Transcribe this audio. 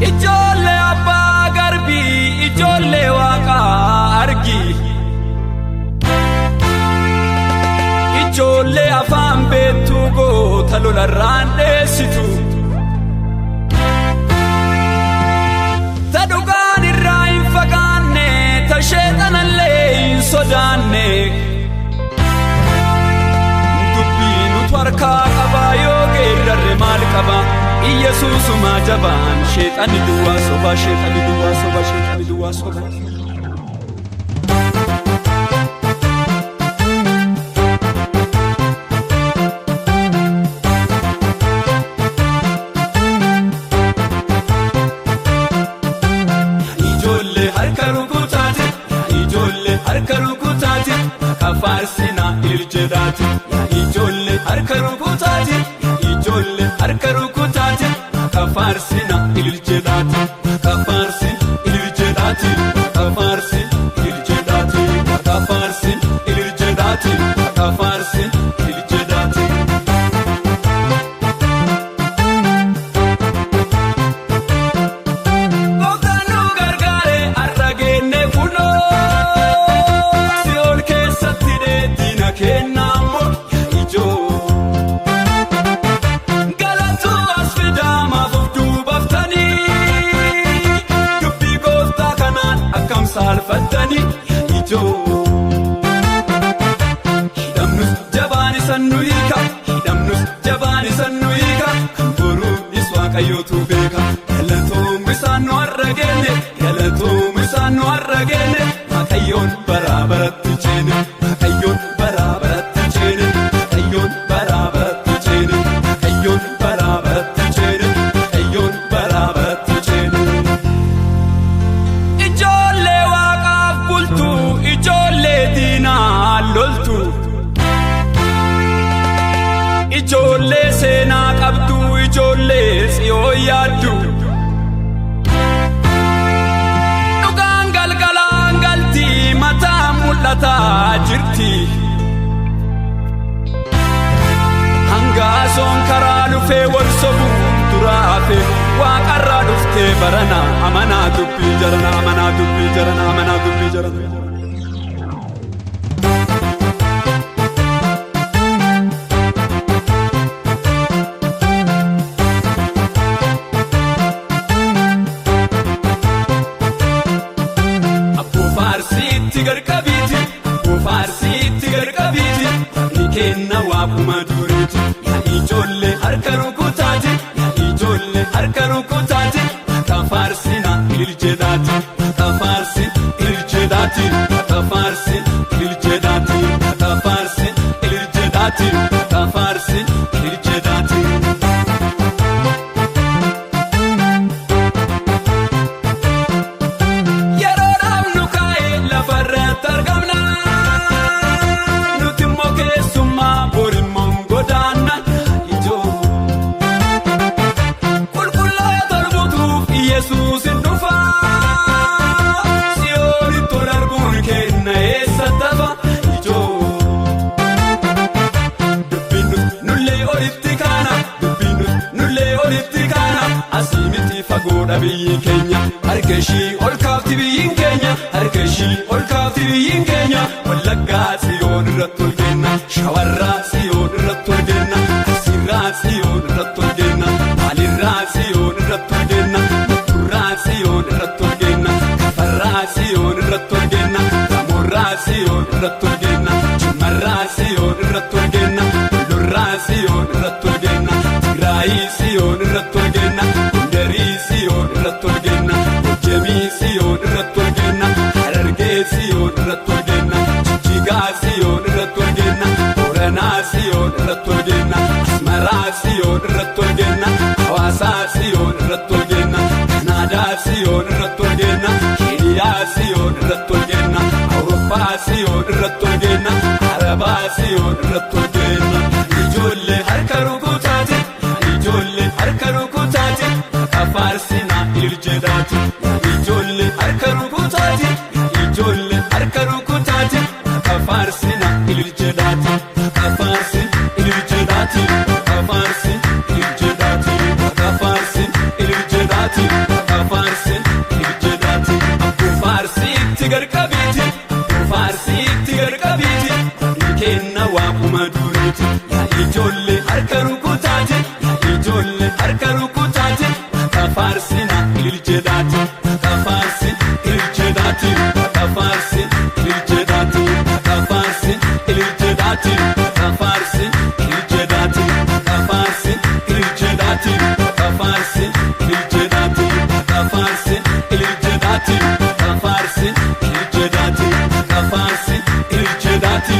Ijoollee abbaa garbii, ijoollee waaqaa argi. Ijoollee afaan beektuu goota lolarraan dheessitu. Ta dhugaan irraa hin fagaanne, ta sheexanallee hin sodaanne. Dubbii nutu harkaa qabaa yoo geeddarre maal qaba? Iyesuusuma jabaan sheexanni duwwaa soba, sheexanni duwwaa soba, sheexanni duwwaa soba. Ijoollee harka rukutaati, ijoollee harka rukutaati, kafaarsinaa ililjedhaati. Ijoollee harka rukutaati, ijoollee harka rukutaati, kafaarsinaa ililjedhaati. Kafaarsin ililjedhaati, kafaarsin ililjedhaati, kafaarsin ililjedhaati, kafaarsin ililjedhaati. Gooftaan nu gargaare har'a geenne kunoo si'ool keessatti dheedina kennaa immoo ijoo. Galatuu as fidaa maaf of duubaftanii dubbii gooftaa kanaan akkam saalfattanii ijoo. Hidhamnus jabaan isan nu hiika, hidhamnus jabaan isan nu hiika, kan boruunis waaqayyootu beeka. Galatoom isaan nu har'a geenne, galatoom isaan nu har'a geenne, Waaqayyoon baraa baratti ceene, Waaqayyoon baraa baratti ceene, Waaqayyoon baraa baratti ceene, Waaqayyoon baraa baratti ceene, Waaqayyoon baraa baratti ceene. Ijoollee waaqaaf bultu, ijoollee diinaa loltu. Ijoollee seenaa qabdu, ijoollee tsiyoo yaaddu. Dhugaan galgalaan galti, mataa mul'ataa jirti. Hangaasoon karaa dhufee wal sobuun duraa hafe, waaqarraa dhuftee barana amanaa dubbii jarana amanaa dubbii jarana amanaa dubbii jarana. Abboo faarsiitti garqabiiti, abboo faarsiitti garqabiiti, ni kenna waaquma duriiti. Yaa ijoollee harka rukutaati, yaa ijoollee harka rukutaati, waaqa faarsina ililjedhaati, waaqa faarsi ililjedhaati, waaqa faarsi ililjedhaati, waaqa faarsi ililjedhaati, waaqa faarsi ililjedhaati. Yeroo dhaabnu kaa'ee lafarratti argamna. Nuti immoo keessummaa borimmoo godaanna ijoo. Qulqullaa'ee tolbuutuuf Yesuus hin dhufa. Siyoonitti ol arguun kenna eessa tafa ijoo. Dubbiin nullee olitti kaana, dubbiin nullee olitti kaana, asii miti fagoodha biyyi keenya, harka ishii ol kaafti biyyiin keenya, harka ishii ol kaafti biyyiin keenya, Wallaggaa Tsiyoon irratti ol kenna, Shawarraa Tsiyoon irratti ol kenna, Arsiirraa Tsiyoon irratti ol kenna, Maalirraa Tsiyoon irratti ol kenna, Matturraa Tsiyoon irratti ol kenna, Kafarraa Tsiyoon irratti ol kenna, Gamoorraa Tsiyoon irratti ol kenna, Jimmarraa Tsiyoon irratti ol kenna, Lolorraa Tsiyoon irratti ol kenna, Tigraayii Tsiyoon irratti ol kenna, Gondarii Tsiyoon irratti ol kenna, Gojjamii Tsiyoon irratti ol kenna, Harargee Tsiyoon irratti ol kenna, Jijjigaa Tsiyoon irratti ol kenna, Booranaa Tsiyoon irratti ol kenna, Asmaraa Tsiyoon irratti ol kenna, Hawaasaa Tsiyoon irratti ol kenna, Kanaadaa Tsiyoon irratti ol kenna, Keeniyaa Tsiyoon irratti ol kenna, Awurooppaa Tsiyoon irratti ol kenna, Arabaa Tsiyoon irratti ol kenna. Ijoollee harka rukutaati, ijoollee harka rukutaati, kafaarsinaa ililjedhaati. Ijoollee harka rukutaati, ijoollee harka rukutaati, kafaarsinaa ililjedhaati. Kafaarsin ililjedhaati, kafaarsin ililjedhaati, kafaarsin ililjedhaati. Garqabiiti waaqni kenna waaquma duriiti. Yaa ijoollee harka rukutaati yaa ijoollee harka rukutaati waaqa faarsina ililcheedhaati waaqa faarsi ililcheedhaati waaqa faarsi ililcheedhaati waaqa faarsi ililcheedhaati waaqa faarsi ililcheedhaati waaqa faarsi ililcheedhaati waaqa faarsi ililcheedhaati waaqa faarsi ililcheedhaati waaqa faarsi ililcheedhaati waaqa faarsi ililcheedhaati.